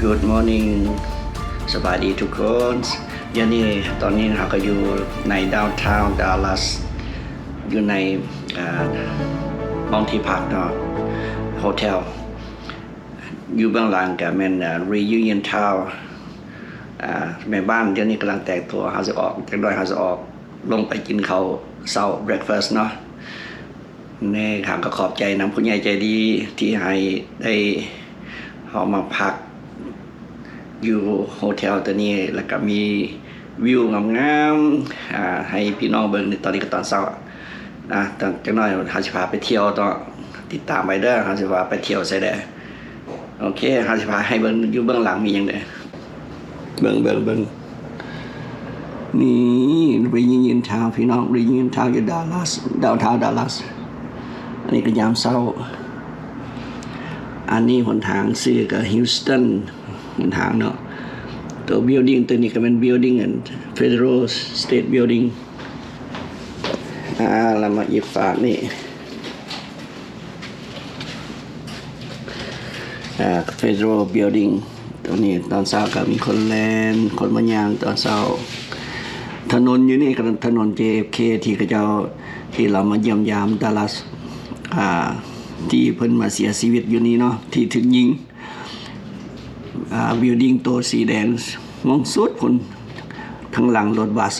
Good morning ສະບາຍດີທຸກຄົນ. ດຽວນີ້ ຕອນນີ້ເຮົາກໍຢູ່ໃນ downtown Dallas ຢູ່ໃນ ອ່າ ຫ້ອງທີ່ພັກເນາະ ໂຮເທວ. ຢູ່ເບື້ອງຫຼັງກໍແມ່ນ ອ່າ Reunion Town. ອ່າ ແມ່ບ້ານດຽວນີ້ກຳລັງແຕ່ງຕົວ ເຮົາຊິອອກ ຈັກໜ້ອຍເຮົາຊິອອກລົງໄປກິນເຂົ້າເຊົ້າ breakfast ເນາະ. ນີ້ເຮົາກໍຂອບໃຈນຳຜູ້ໃຫຍ່ໃຈດີທີ່ໃຫ້ໄດ້ເຮົາມາພັກຢູ່ໂຮເທວໂຕນີ້ ແລ້ວກໍມີວິວງາມໆ ອ່າ ໃຫ້ພີ່ນ້ອງເບິ່ງ. ຕອນນີ້ກໍຕອນເຊົ້າ ອ່າ ຈັກໜ້ອຍເຮົາຊິພາໄປທ່ຽວຕໍ່ ຕິດຕາມໄວ້ເດີ ເຮົາຊິພາໄປທ່ຽວໃສແດ່. ໂອເຄ ເຮົາຊິພາໃຫ້ເບິ່ງຢູ່ເບື້ອງຫຼັງມີຫຍັງແດ່. ເບິ່ງ ເບິ່ງ ເບິ່ງ ນີ້ Reunion Town ພີ່ນ້ອງ Reunion Town ຢູ່ Dallas downtown Dallas. ອັນນີ້ກໍຍາມເຊົ້າ. ອັນນີ້ຫົນທາງຊື່ກໍ Houston ຫົນທາງເນາະ. ຕົວ building ຕົວນີ້ກໍແມ່ນ building ອັນ Federal State Building. ອ່າ ແລ້ວມາອີກຟາກນີ້ ອ່າ Federal Building ຕົງນີ້ຕອນເຊົ້າກໍມີຄົນແລ່ນ ຄົນມາຍ່າງຕອນເຊົ້າ. ຖະໜົນຢູ່ນີ້ກໍຖະໜົນ JFK ທີ່ເຂົາເຈົ້າ ທີ່ລາວມາຢ້ຽມຢາມ Dallas ອ່າ ທີ່ເພິ່ນມາເສຍຊີວິດຢູ່ນີ້ເນາະ ທີ່ຖືກຍິງ. ອ່າ building ໂຕສີແດງ ມອງສຸດພຸ້ນ ທາງຫຼັງລົດບັສ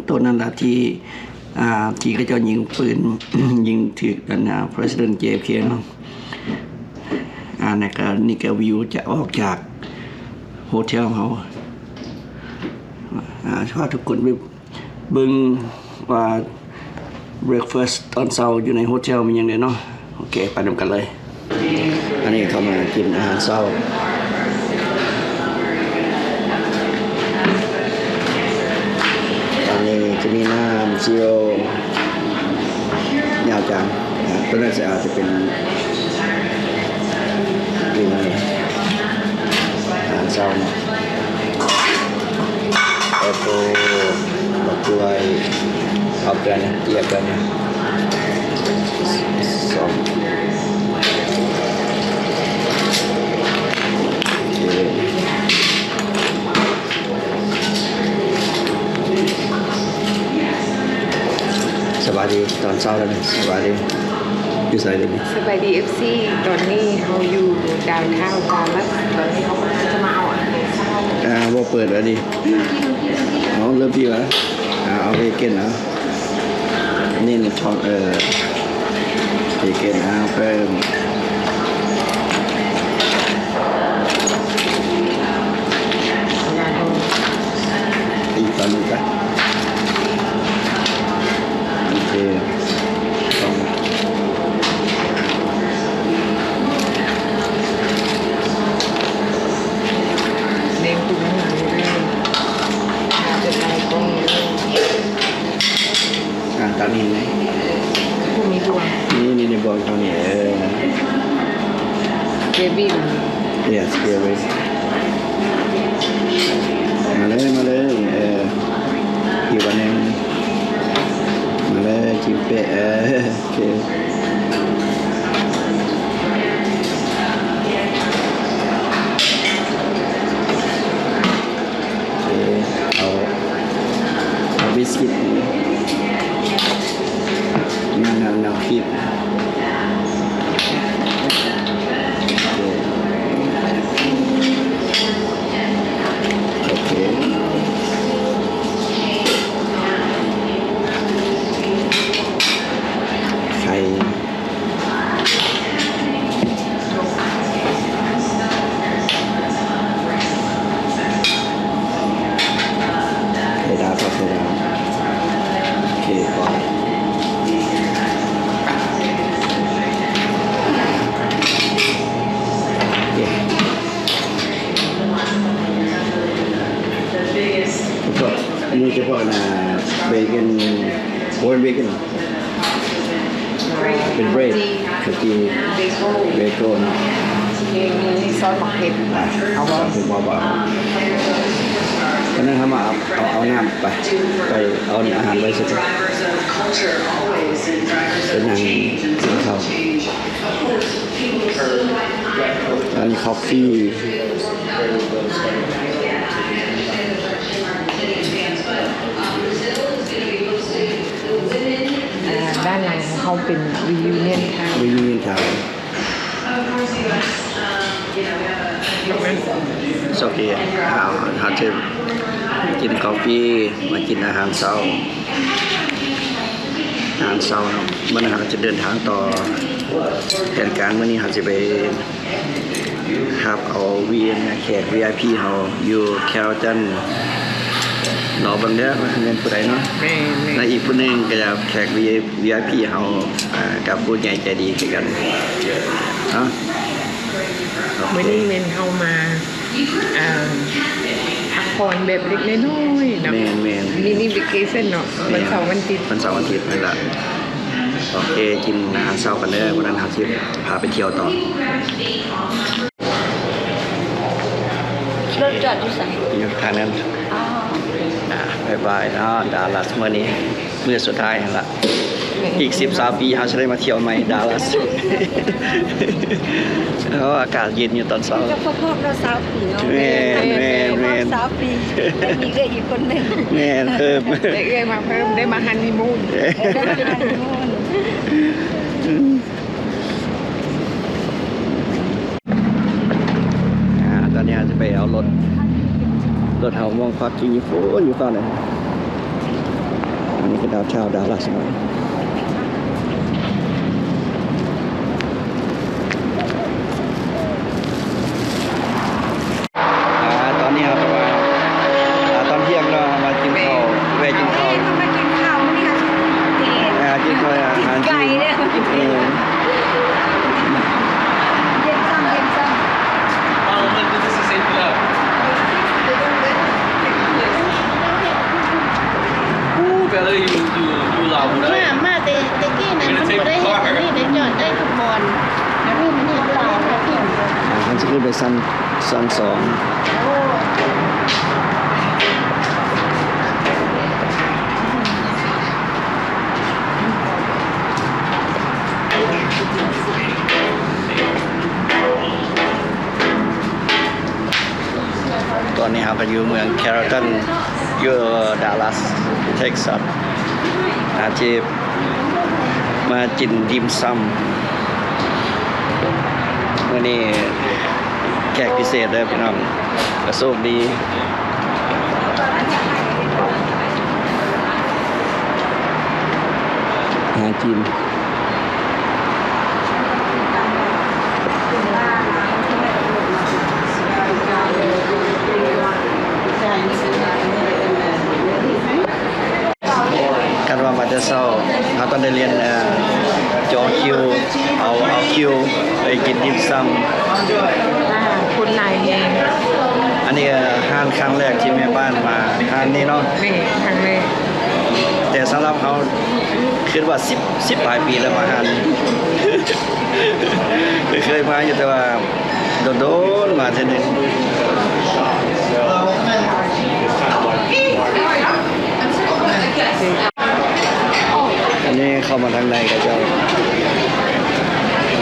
ໂຕນັ້ນລະ ທີ່ ອ່າ ທີ່ເຂົາເຈົ້າຍິງປືນ ຍິງຖືກອັນ ອ່າ President JFK ເນາະ. ອ່າ ນີ້ກໍ ນີ້ກໍວິວຈະອອກຈາກໂຮເທວເຮົາ. ອ່າ ພາທຸກຄົນໄປ ເບິ່ງວ່າ breakfast ຕອນເຊົ້າຢູ່ໃນໂຮເທວມີຫຍັງແດ່ເນາະ. ໂອເຄ ໄປນຳກັນເລີຍ. ອັນນີ້ເຂົ້າມາກິນອາຫານເຊົ້າ. ອັນນີ້ຈະມີນ້ຳຊີໂຣ ຍາວຈັງ. ອ່າ ຕົວນັ້ນຈະອາດຈະເປັນ ກິນອາຫານເຊົ້າເນາະ. ແອັບເປິ້ນ ບັກກ້ວຍ ເອົາເກືອນະ ເກືອເກືອນະ ສອງ ໂອເຄ. ສະບາຍດີຕອນເຊົ້າແລ້ວນີ້ ສະບາຍດີ. ຢູ່ໃສດຽວນີ້? ສະບາຍດີ ເອັຟຊີ ຕອນນີ້ເຮົາຢູ່ downtown Dallas ຕອນນີ້ເຮົາກຳລັງຈະມາເອົາອາຫານເຊົ້າ. ອ່າ ບໍ່ເປີດແລ້ວນີ້. ເອົາ ເລີ່ມປີລະ. ອ່າ ເອົາ bacon ເອົາ. ນີ້ ນີ້ ເອີ bacon ອ່າ ເພີ່ມ. ອີກຕອນໜຶ່ງກະ ໂອເຄ ຕ້ອງ ເລັ່ງທຸກຢ່າງເລີຍ ເປັນໄອຄອນເລີຍ. ອ່າ ຕາມນີ້ເຫັນໄໝ? ບໍ່ມີບ່ວງ. ນີ້ ນີ້ ນີ້ບ່ວງເທົ່ານີ້ ເອີ. Gravy. Yes, gravy. ມາເລີຍ ມາເລີຍ ເອີ ອີກອັນໜຶ່ງ ມາເລີຍ ຈິມເປະ ເອີ ໂອເຄ. ເອີ ເອົາ ເອົາບິສກິດ ແນວ ແນວ ແນວຄຣີບ ໂອເຄ ໂອເຄ ໄຂ່. ໄຂ່ດາວ ໄຂ່ດາວ ໂອເຄ ພໍ ເຢ້ ແລ້ວກໍ ອັນນີ້ຈະເພາະ ອ່າ ເບຄອນ ໂຮລເບຄອນ ເປັນເບຣດ ຂະຈີ ເບຄອນ ເບຄອນ ມີ ມີຊອສໝາກເຜັດ ອ່າ ເອົາບໍ່? ຊອສໝາກເຜັດບໍ່? ຕອນນັ້ນເຮົາມາເອົາ ເອົາ ເອົານ້ຳໄປ ໄປເອົາອາຫານໄວ້ຊະກ່ອນ ໄປນັ່ງກິນເຂົ້າ. ອັນນີ້ຄອບຟີ. ອ່າ ດ້ານຫຼັງຂອງເຮົາເປັນ Reunion Town. Reunion Town. It's okay. ເຮົາ ເຮົາຈະກິນກາເຟ ມາກິນອາຫານເຊົ້າ ອາຫານເຊົ້າເນາະ. ມື້ນີ້ເຮົາຈະເດີນທາງຕໍ່ ແຜນການມື້ນີ້ເຮົາຈະໄປ ຮັບເອົາວີໄອ ແຂກ ວີໄອພີ ເຮົາຢູ່ Carlton ລໍເບິ່ງເດີວ່າແມ່ນຜູ້ໃດເນາະ. ແມ່ນໆ ແລະ ອີກຜູ້ໜຶ່ງກໍຈະແຂກ ວີໄອພີ ເຮົາ ອ່າ ກັບຜູ້ໃຫຍ່ໃຈດີຄືກັນເນາະ. ໂອເຄ ມື້ນີ້ແມ່ນເຮົາມາ ອ່າ ພັກຜ່ອນແບບເລັກໆນ້ອຍໆເນາະ. ແມ່ນໆ mini vacation ເນາະ ວັນເສົາວັນອາທິດ ວັນເສົາວັນອາທິດນັ້ນລະ. ໂອເຄ ກິນອາຫານເຊົ້າກັນເດີ ມື້ນັ້ນເຮົາຊິພາໄປທ່ຽວຕໍ່. ລົດຈອດຢູ່ໃສ? ຢູ່ທາງນັ້ນ. ອໍ ອ່າ ບາຍບາຍເນາະ ດາລັດ ມື້ນີ້ມື້ສຸດທ້າຍຫັ້ນລະ. ອີກສິບຊາວປີເຮົາຊິໄດ້ມາທ່ຽວໃໝ່ ດາລັດ. ໂອ້ ອາກາດເຢັນຢູ່ຕອນເຊົ້າ ກໍຄົບຮອບເນາະ ຊາວປີເນາະ. ແມ່ນໆໆ ຄົບຮອບຊາວປີ ໄດ້ມີເອື້ອຍອີກຄົນໜຶ່ງ. ແມ່ນ ເພີ່ມ ໄດ້ເອື້ອຍມາເພີ່ມ ໄດ້ມາຮັນນີມູນ ໄດ້ມາຮັນນີມູນ. ອ່າ ຕອນນີ້ເຮົາຈະໄປເອົາລົດ ລົດເຮົາມອງພາກກິນຢູ່ພຸ້ນ ຢູ່ຝັ່ງນັ້ນ. ອັນນີ້ຄືດາວທາວ ດາລັດເນາະ. ອ່າ ຕອນນີ້ເຮົາກະມາ ອ່າ ຕອນທ່ຽງເນາະ ເຮົາມາກິນເຂົ້າ ແວ່ກິນເຂົ້າ ມາກິນເຂົ້າ ມື້ນີ້ເຮົາຊິກິນ ອ່າ ກິນເຂົ້າ ກິນໄກ່ເດີ ກິນ ເອີ ເດຍມຊຳ ເດຍມຊຳ. ອູ້ ແປເລີຍ ຢູ່ ຢູ່ ຢູ່ລາວບໍ່ໄດ້ ມາ ມາແຕ່ ແຕ່ກີ້ນັ້ນ ມັນບໍ່ໄດ້ເຮັດອັນນີ້ເດ້ ຈອດໄດ້ທຸກບ່ອນ ອັນນີ້ມັນເຮັດຫຼາຍ ມັນຊິຂຶ້ນໄປຊັ້ນ ຊັ້ນສອງ. ຕອນນີ້ເຮົາກະຢູ່ເມືອງ Carrollton ຢູ່ Dallas Texas ອາ ທີ່ມາກິນດິມຊຳ ມື້ນີ້ແຂກພິເສດເດີພີ່ນ້ອງ ກະໂຊກດີ ອາຫານຈີນ. ຄັນວ່າມາແຕ່ເຊົ້າ ເຮົາຕ້ອງໄດ້ລຽນ ເອີ ຈອງຄິວ ເອົາ ເອົາຄິວໄປກິນດິມຊຳ ຄົນຫຼາຍແຮງ. ອັນນີ້ ເອີ ຮ້ານຄັ້ງແລກທີ່ແມ່ບ້ານມາຮ້ານນີ້ເນາະ. ແມ່ນ ຄັ້ງແລກ ແຕ່ສຳລັບເຮົາ ຄິດວ່າສິບ ສິບປາຍປີແລ້ວມາຮ້ານນີ້ ເຄີຍມາຢູ່ ແຕ່ວ່າ ໂດນໆ ມາເທື່ອໜຶ່ງ. ອັນນີ້ເຂົ້າມາທາງໃນເຂົາເຈົ້າ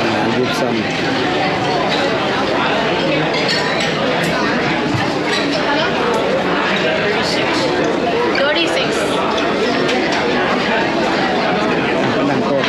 ອາຫານດິບຊຳ. Thirty-six. ນັ່ງໂຕະ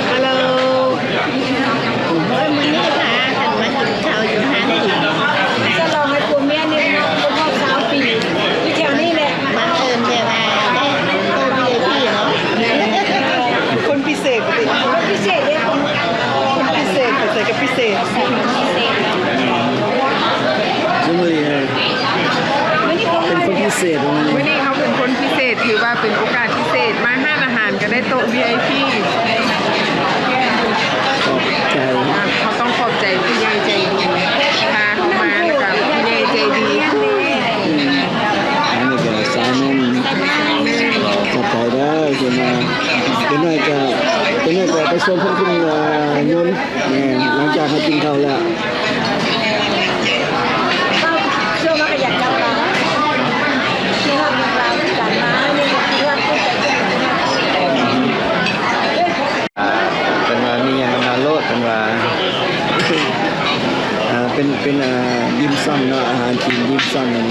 Hello. ພິເສດ ຊຸມມະລີເອີຍ ເປັນຄົນພິເສດ ມື້ນີ້ເຮົາເປັນຄົນພິເສດ ຖືວ່າເປັນໂອກາດພິເສດ ມາຮ້ານອາຫານກໍໄດ້ໂຕະວີໄອພີ ຂອບໃຈ ເຮົາຕ້ອງຂອບໃຈຜູ້ໃຫຍ່ໃຈດີ ພາເຮົາມາ ແລ້ວກໍຜູ້ໃຫຍ່ໃຈດີ ອັນນີ້ກໍສາວໜຸ່ມ ຂອບໃຈເດີ ທີ່ມາ ເປັນໜ້ອຍກໍ ເປັນໜ້ອຍກໍໄປຊົມເພິ່ນຂຶ້ນ ເອີ ຍົນ ແມ່ນ ຫຼັງຈາກເຮົາກິນເຂົ້າແລ້ວ ອ່າ ເພິ່ນວ່າມີຫຍັງກໍມາໂລດ ເພິ່ນວ່າ ອ່າ ເປັນ ເປັນ ອ່າ ດິມຊຳເນາະ ອາຫານຈີນດິມຊຳນັ້ນ.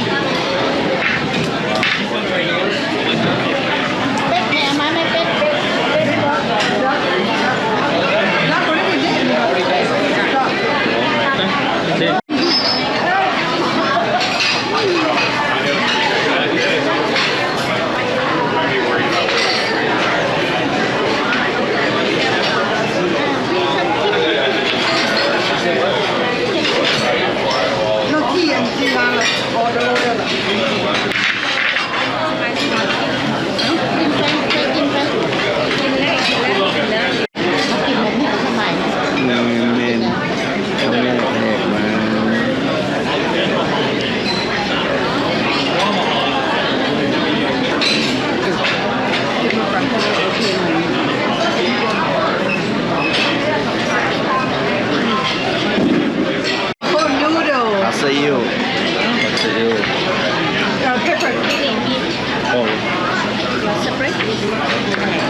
ແມ່ນໆ ແມ່ນ ແມ່ນ ແມ່ນ Corn noodle. Hot sauce. Uh, pepper. Oh. Separate.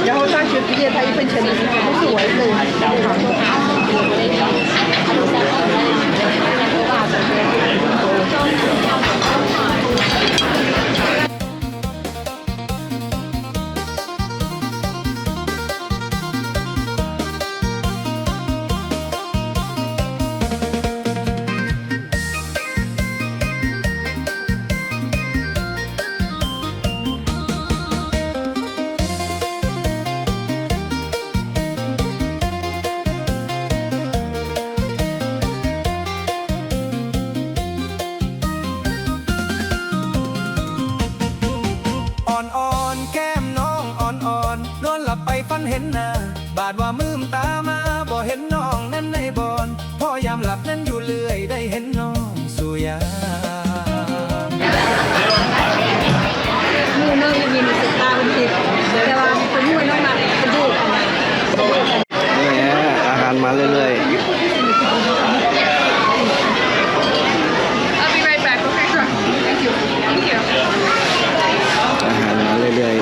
然后大学毕业，他一分钱都不是我一个人。 ອ່ອນໆ ແກ້ມນ້ອງອ່ອນໆ ນອນຫຼັບໄປຝັນເຫັນໜ້າ ບາດວ່າມືມຕາມາ ບໍ່ເຫັນນ້ອງນັ້ນໃນບ່ອນ ພໍຍາມຫຼັບນັ້ນຢູ່ເລື້ອຍ ໄດ້ເຫັນນ້ອງສູ່ຍາມ. ນີ້ແຫຼະ ອາຫານມາເລື້ອຍໆ I'll be right back. Okay, sure. Thank you. Thank you. ອາຫານມາເລື້ອຍໆ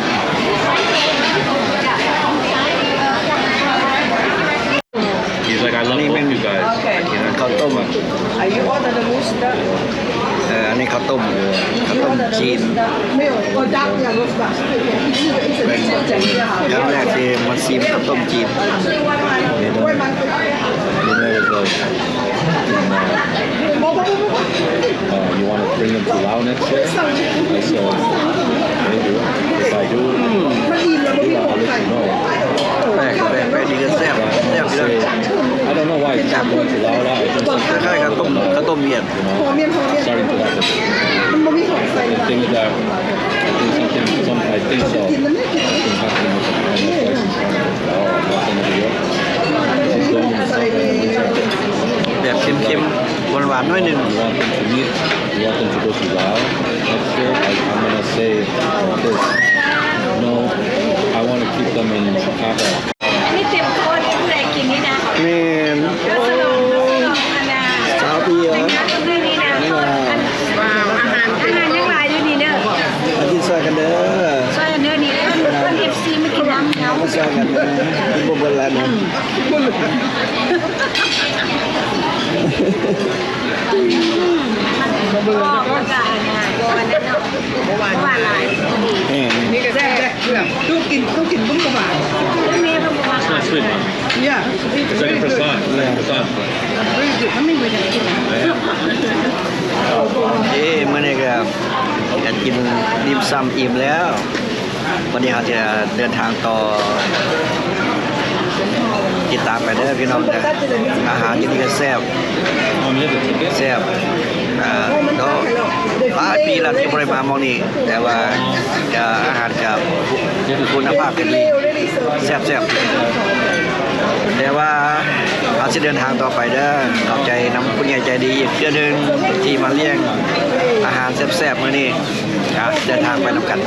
He's like, "I love both you guys." ອັນນີ້ແມ່ນເຂົ້າຕົ້ມ ເອີ ອັນນີ້ເຂົ້າຕົ້ມ ເຂົ້າຕົ້ມຈີນ ເປັນຄັ້ງແລກທີ່ມາຊີມເຂົ້າຕົ້ມຈີນ They don't, they never go. Uh, you wanna bring them to Lao next year? I said, "Maybe. If I do, I'll let you know." ແປກ ແປກ ແປກ ດີ ກໍແຊບ ແຊບຢູ່ເດີ. I don't know why it's not going to Lao. I think something ຄ້າຍໆ ເຂົ້າຕົ້ມ ເຂົ້າຕົ້ມຫວຽດ you know, starting to happen. I think that, I think something, some, I think so. Something happening with the Lao, Lao, Northern New York. ແບບເຄັມໆ ຫວານໆ ໜ້ອຍໜຶ່ງ. You want them to meet, you want them to go to Lao next year? I, I'm gonna say this. No, I wanna keep them in Chicago. ມີເຕັມໂຕນີ້ ຜູ້ໃດກິນນີ້ນະ? ແມ່ນ ສະຫຼອງ ສະຫຼອງອັນນ່າ ສາວເບຍ ແຕ່ງງານກັບເລື່ອງນີ້ນະ. ວ້າວ ອາຫານ ອາຫານຍັງຫຼາຍຢູ່ນີ້ເດີ. ມາກິນຊ່ອຍກັນເດີ ຊ່ອຍກັນເດີນີ້ ເອີ້ນ ເອີ້ນເອັຟຊີມາກິນນຳເຮົາ ມາຊ່ອຍກັນເດີ ກິນບໍ່ເບິດລະນະ. ອືມ ມັນກອບ ແລ້ວກະອັນນ່າ ບໍ່ອັນນັ້ນເນາະ ບໍ່ຫວານ ບໍ່ຫວານຫຼາຍ ພໍດີ. Yeah. It's like a croissant. It's like a croissant. Very good. Let me read it. ເອີ ມື້ນີ້ກໍ ກໍກິນດິ່ມຊຳອີ່ມແລ້ວ ວັນນີ້ເຮົາຈະເດີນທາງຕໍ່ ຕິດຕາມໄປເດີພີ່ນ້ອງເດີ ອາຫານຢູ່ນີ້ກໍແຊບ ແຊບ ອ່າ ເນາະ ຫຼາຍປີແລ້ວທີ່ບໍ່ໄດ້ມາໝ່ອງນີ້ ແຕ່ວ່າ ກະອາຫານກະຄຸນນະພາບກະດີ ແຊບໆ ແຕ່ວ່າເຮົາຊິເດີນທາງຕໍ່ໄປເດີ ຂອບໃຈນຳຜູ້ໃຫຍ່ໃຈດີອີກເທື່ອໜຶ່ງທີ່ມາລ້ຽງອາຫານແຊບໆມື້ນີ້ ກະເດີນທາງໄປນຳກັນ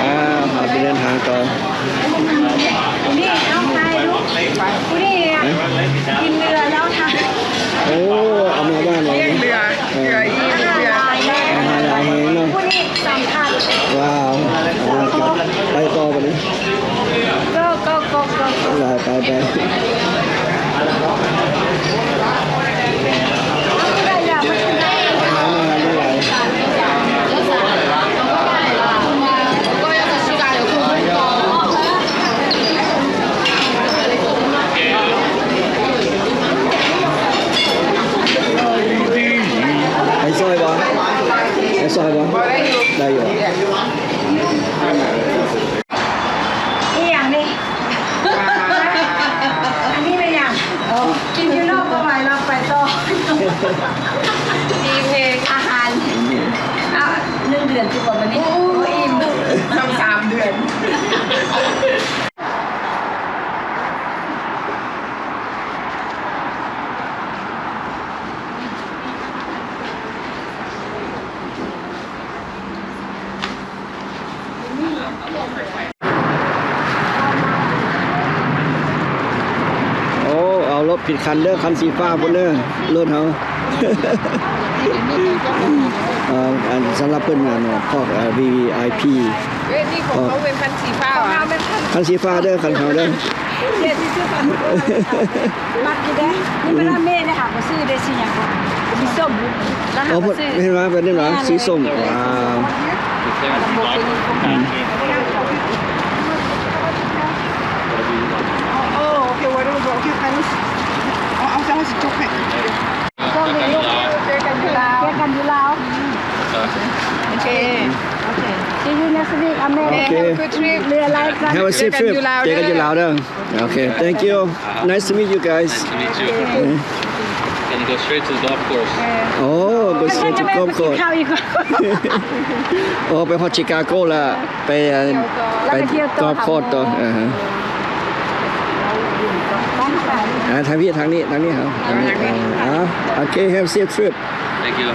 ອ່າ ເຮົາຊິເດີນທາງຕໍ່. ນີ້ເອົາໄຂ່ລູກ ຜູ້ນີ້ກິນເຫຼືອແລ້ວທານ ໂອ້ ເອົາມາບ້ານເຮົາ ເຫຼືອ ເຫຼືອອີກ ອາຫານຫຼາຍແຮງເນາະ ຜູ້ນີ້ສຳຄັນ ວ້າວ ອ່າ ໄປຕໍ່ບັດນີ້ ກໍ ກໍ ກໍ ກໍ ໄປ ໄປ ໄປ. ໃຫ້ຊ່ອຍບໍ່? ໃຫ້ຊ່ອຍບໍ່? ໄດ້ຢູ່. ອີ່ຫຍັງນີ້? ອັນນີ້ແມ່ນຫຍັງ? ກິນຢູ່ນອກບໍ່ໄຫວແລ້ວ ໄປຕໍ່ ມີເພງອາຫານ ອ້າວ ໜຶ່ງເດືອນຕິບໍ່ບັດນີ້ ບໍ່ອີ່ມ ສອງສາມເດືອນ. ໂອ້ ເອົາລົດຜິດຄັນເດີ ຄັນສີຟ້າພຸ້ນເດີ ລົດເຮົາ ເອີ ອັນ ສຳລັບເພິ່ນ ອັນ ພວກ ເອີ ວີວີໄອພີ ເອີ ນີ້ຂອງເຂົາເປັນຄັນສີຟ້າຫວາ? ຄັນສີຟ້າເດີ ຄັນເຮົາເດີ. ມັກຢູ່ເດ້ ນີ້ເວລາແມ່ໄດ້ຫາກໍຊື້ໄດ້ສີຫຍັງກໍ ສີສົ້ມ ລະຫາກໍຊື້ ເຫັນວ່າເປັນນີ້ຫວາ ສີສົ້ມ ວ້າວ ໂອ້ ໂອເຄ ເຈີກັນຢູ່ລາວ ໂອເຄ ໂອເຄ See you next week. ໂອເຄ Have a good trip. Have a safe trip. ເຈີກັນຢູ່ລາວເດີ. Okay, thank you. Nice to meet you guys. Nice to meet you. Gonna go straight to the golf course. ໂອ້ go straight to golf course. ໂອ້ ໄປຮອດຊິກາໂກລະ ໄປ ໄປກອບຄອດຕໍ່. ອ່າ ທາງພີ້ ທາງນີ້ ທາງນີ້ເຮົາ ທາງນີ້. ໂອເຄ have safe trip. Thank you.